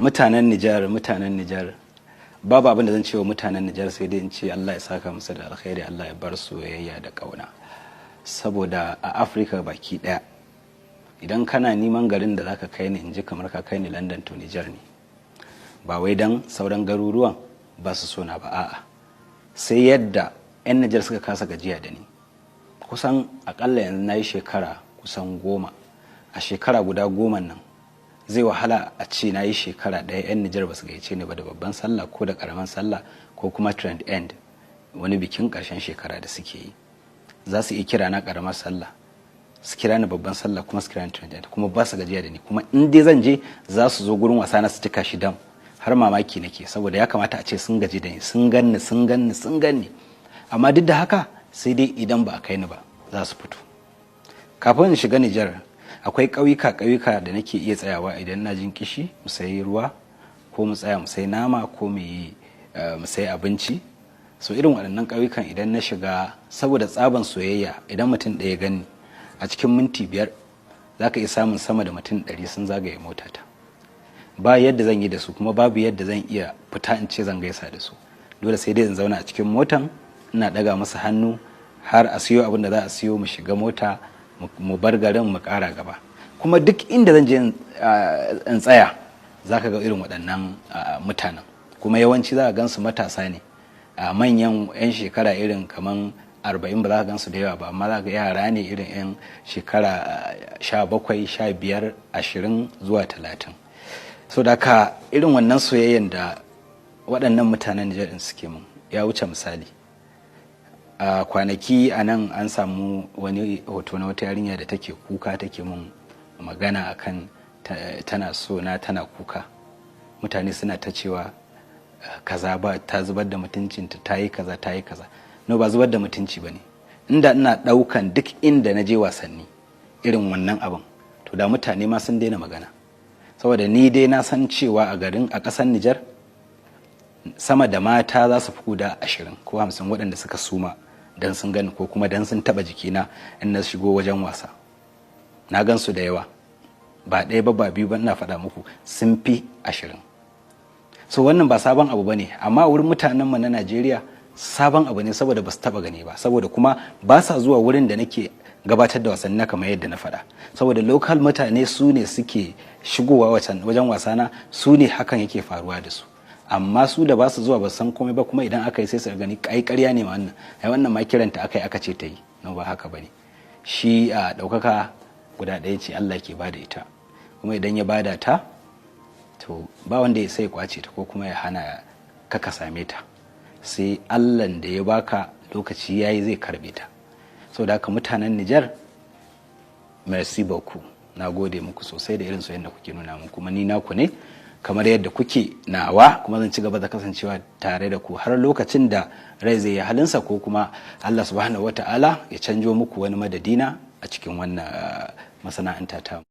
Mutanen Nijar, mutanen Nijar, babu abin da zan ce wa mutanen Nijar sai dai in ce Allah ya saka musu da alkhairi, Allah ya bar soyayya da ƙauna. Saboda a Afirka baki ɗaya, idan kana neman garin da zaka kai ni in ji kamar ka kai ni London, to Nijar ne. Ba wai dan sauran garuruwan ba su sona ba, a'a. Sai yadda 'yan Nijar suka kasa gajiya da ni. Kusan akalla yanzu na yi shekara kusan 10. A shekara guda 10 nan, zai wahala a ce na yi shekara ɗaya 'yan Nijar ba su gayyace ni ba da babban sallah ko da ƙaramin sallah ko kuma 31, wani bikin ƙarshen shekara da suke yi. Za su iya kira na ƙaramar sallah, su kira ni babban sallah, kuma su kira ni 31, kuma ba su gajiya da ni. Kuma in dai zan je, za su zo gurin wasa na su cika shi dam. Har mamaki nake, saboda ya kamata a ce sun gaji da ni, sun ganni, sun ganni, sun ganni. Amma duk da haka, sai dai idan ba a kai ni ba za su fito. Kafin in shiga Nijar, akwai ƙauyuka ƙauyuka da nake iya tsayawa idan na jin kishi, mu sayi ruwa ko mu tsaya mu sayi nama ko mu yi mu sayi abinci. So irin waɗannan ƙauyukan idan na shiga, saboda tsaban soyayya, idan mutum ɗaya gani, a cikin minti 5 za ka iya samun sama da mutum 100 sun zagaye motata. Ba yadda zan yi da su, kuma babu yadda zan iya fita in ce zan gaisa da su. Dole sai dai in zauna a cikin motan ina ɗaga musu hannu har a siyo abin da za a siyo, mu shiga mota mu bar garin mu ƙara gaba. Kuma duk inda zan je in tsaya, za ka ga irin waɗannan mutanen. Kuma yawanci za ka gansu matasa ne. A manyan 'yan shekara irin kaman 40 ba za ka gansu da yawa ba, amma za ka yara ne irin 'yan shekara 17, 15, 20 zuwa 30. So da ka irin wannan soyayyen da waɗannan mutanen Nijar ɗin suke mun ya wuce misali. A kwanaki a nan an samu wani hoto na wata yarinya da take kuka, take mun magana akan tana so na, tana kuka. Mutane suna ta cewa kaza, ba ta zubar da mutuncinta, ta yi kaza, ta yi kaza. No, ba zubar da mutunci ba ne. Inda ina ɗaukan duk inda na je wasanni irin wannan abin, to da mutane ma sun daina magana. Saboda ni dai na san cewa a garin, a ƙasar Nijar, sama da mata za su fi guda 20 ko 50 waɗanda suka suma dan sun gani ko kuma dan sun taɓa jikina in na shigo wajen wasa. Na gan su da yawa, ba ɗaya ba, ba biyu ba, ina faɗa muku sun fi 20. So wannan ba sabon abu ba ne, amma wurin mutanenmu na Najeriya sabon abu ne, saboda ba su taɓa gani ba, saboda kuma ba sa zuwa wurin da nake gabatar da wasanni na kamar yadda na faɗa. Saboda local mutane su ne suke shigowa wajen wasana, su ne hakan yake faruwa da su. Amma su da ba su zuwa, ba san komai ba. Kuma idan aka yi, sai su gani ai ƙarya ne wannan, ai wannan ma kiranta aka yi aka ce ta yi. No, ba haka bane. Shi a ɗaukaka guda ɗaya ce, Allah ke bada ita. Kuma idan ya bada ta, to ba wanda ya sai kwace ta ko kuma ya hana ka ka same ta. Sai Allahn da ya baka, lokaci yayi zai karbe ta. Saboda haka, mutanen Nijar, merci beaucoup. Na gode muku sosai da irin soyayyen da kuke nuna mun. Kuma ni naku ne kamar yadda kuke nawa, kuma zan ci gaba da kasancewa tare da ku har lokacin da rai zai yi halinsa, ko kuma Allah Subhanahu wata'ala ya canjo muku wani madadina a cikin wannan masana'anta ta.